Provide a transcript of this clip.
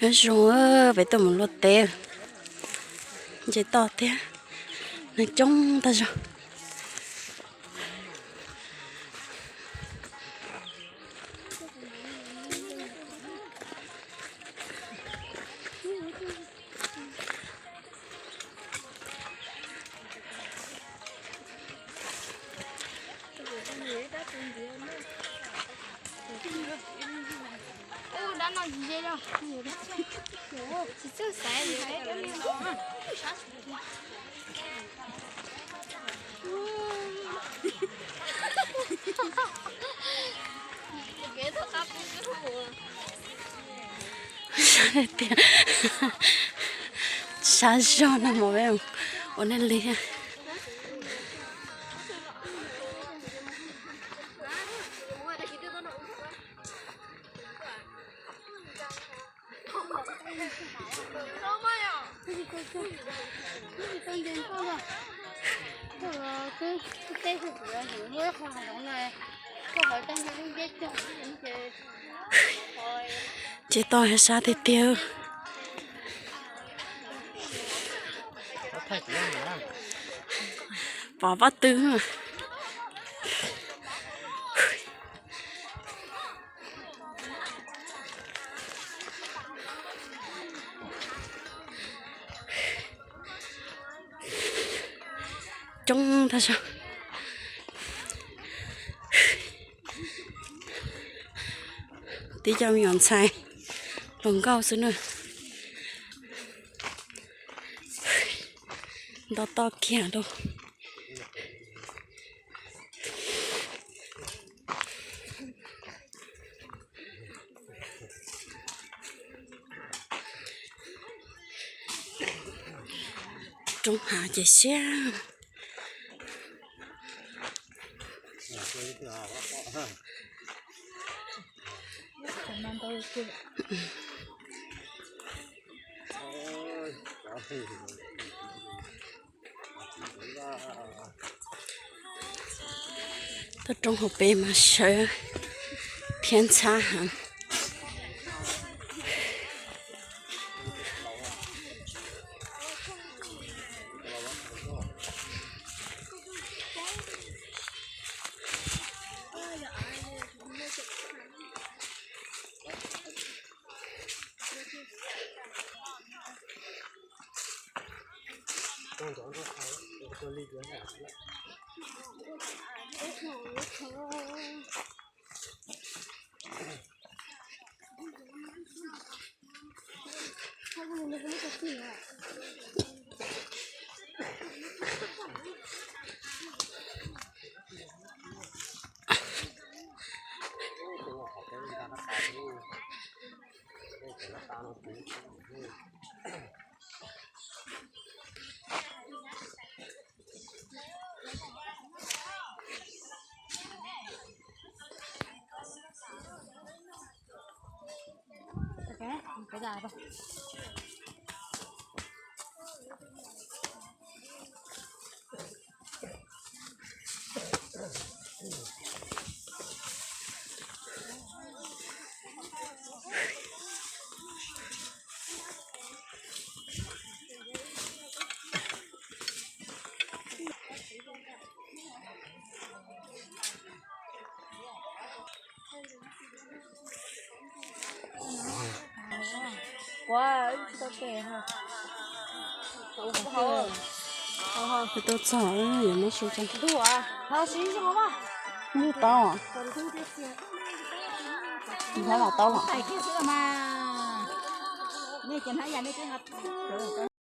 Nyob zoo, peb tuaj mus luaj teb, nce toj thiab, neeg coob tag zog. Sab zog no mas peb mus ua nej li. Ces toj sab tiag tiag. Pov pob tw. Coob tag zog. Tib co me nyuam ntxhais hluas nkauj xwb na. Nto toj kiag lauj. Roob hav ces siab. Tuaj roob hauv pes mas sawv thiab ntxhab heev. Tsis tau txog, yuav muab su tso. Ntuj tau, nyob los tau los.